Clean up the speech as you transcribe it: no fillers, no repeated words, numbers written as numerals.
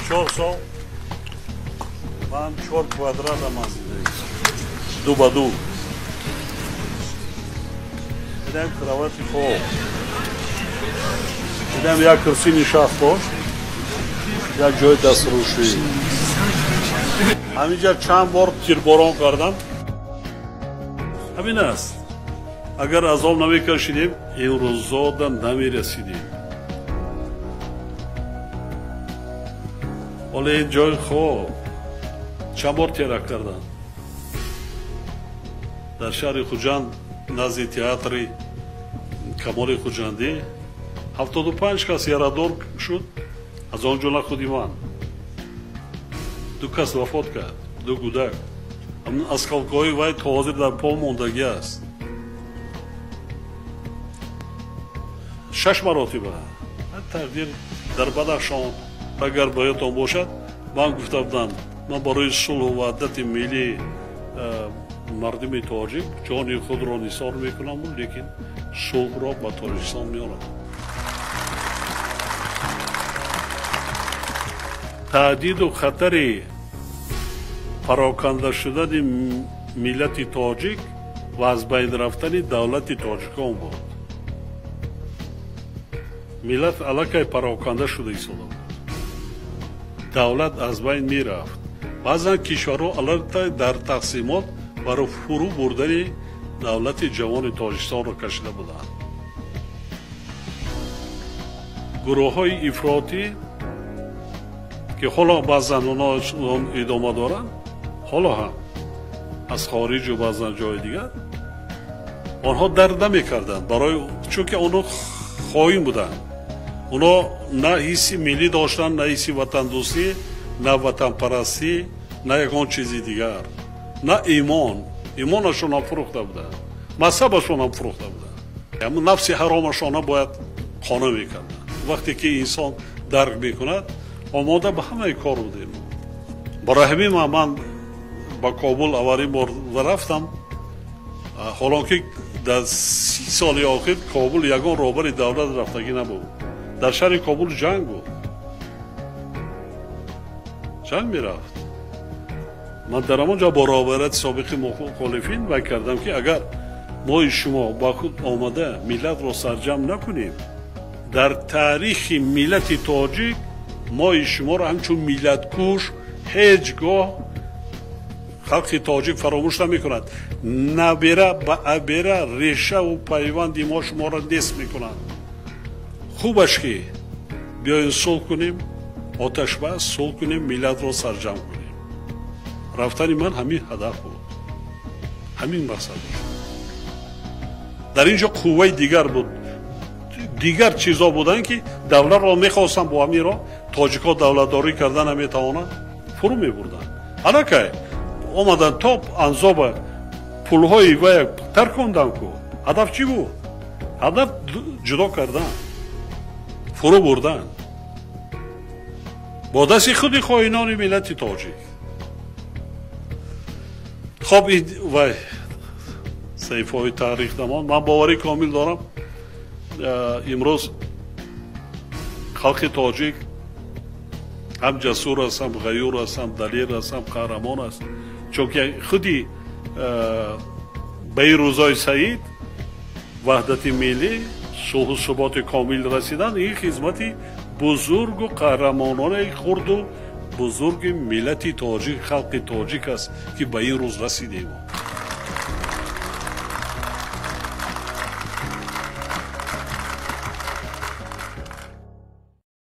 24 сол ман 4 квадрата ман зиндагӣ, ду ба ду. Инам кровати хоб, инам як курсӣ нишаст дошт, як ҷои дастрӯшӣ. Ҳаминҷа чанд бор тирборон кардам. Ҳамин аст. Агар азоб намекашидем, имрӯзода намерасидем. Ҳоло ин ҷои хоб чанд бор теракт карданд. Дар шаҳри Хуҷанд назди театри Камоли Хуҷандӣ 75 кас ярадор шуд, аз он ҷумла худи ман. 2 кас вафот кард, 2 кӯдак. Осколкҳои вай то ҳозир дар по мондагӣ аст. 6 маротиба тақдир дар Бадахшон. Агар ба ёдтон бошад, ман гуфта будам, ман барои сулҳу ваҳдати миллии мардуми тоҷик ҷони худро нисор мекунам, лекин сулҳро ба Тоҷикистон меорам. Таҳдиду хатари пароканда шудани миллати тоҷик ва аз байн рафтани давлати тоҷикон буд. Миллат аллакай пароканда шуда истода буд, давлат аз байн мерафт. Баъзан кишварҳо аллакай дар тақсимот барои фурӯ бурдани давлати ҷавони Тоҷикистонро кашида буданд. Гурӯҳҳои ифротӣ ки ҳоло баъзан онҳо идома доранд, ҳоло ҳам аз хориҷу баъзан ҷои дигар, онҳо дард намекарданд, барои чунки онҳо хоин буданд. Онҳо на ҳисси миллӣ доштанд, на ҳисси ватандӯстӣ, на ватанпарастӣ, на ягон чизи дигар, на имон. Имонашонам фурӯхта буданд, мазҳабашонам фурӯхта буданд. Ҳамун нафси ҳаромашона бояд қонеъ мекарданд. Вақте ки инсон дарк мекунад, омода ба ҳамаи кор будем. Барои ҳамин ман ба Кобул аввалин бор рафтам, ҳолон ки дар 30 соли охир Кобул ягон роҳбари давлат рафтагӣ набуд. Дар шаҳри Кобул ҷанг буд, ҷанг мерафт. Ман дар ҳамон ҷо бо роҳбарияти собиқи мухолифин вай кардам, ки агар мои шумо ба худ омада миллатро сарҷамъ накунем, дар таърихи миллати тоҷик мои шуморо ҳамчун миллаткуш ҳеҷ гоҳ халқи тоҷик фаромӯш намекунад. Набера ба абера решаву пайванди мо шуморо нест мекунад. Хубаш ки биёем сулҳ кунем, оташбас сулҳ кунем, миллатро сарҷамъ кунем. Рафтани ман ҳамин ҳадаф буд, ҳамин мақсад буд. Дар ин ҷо қувваи дигар буд, дигар чизо буданд ки давлатро мехостанд бо ҳамин роҳ тоҷикҳо давлатдорӣ карда наметавонанд, фурӯ мебурданд. Аллакай омаданд то анзоба пулҳои вая тарконданд ку. Ҳадаф чӣ буд? Ҳадаф ҷудо кардан, фурӯ бурдан бо дасти худи хоинони миллати тоҷик. Хоб, вай саҳифаҳои таърих дамон. Ман боварӣ комил дорам, имрӯз халқи тоҷик ҳам ҷасур аст, ҳам ғаюр аст, ҳам далер аст, ҳам қаҳрамон аст. Чунки худи ба ин рӯзои саид ваҳдати миллӣ, сулҳу суботи комил расидан, ин хизмати бузургу қаҳрамонони хурду бузурги миллати тоҷик, халқи тоҷик аст, ки ба ин рӯз расидем.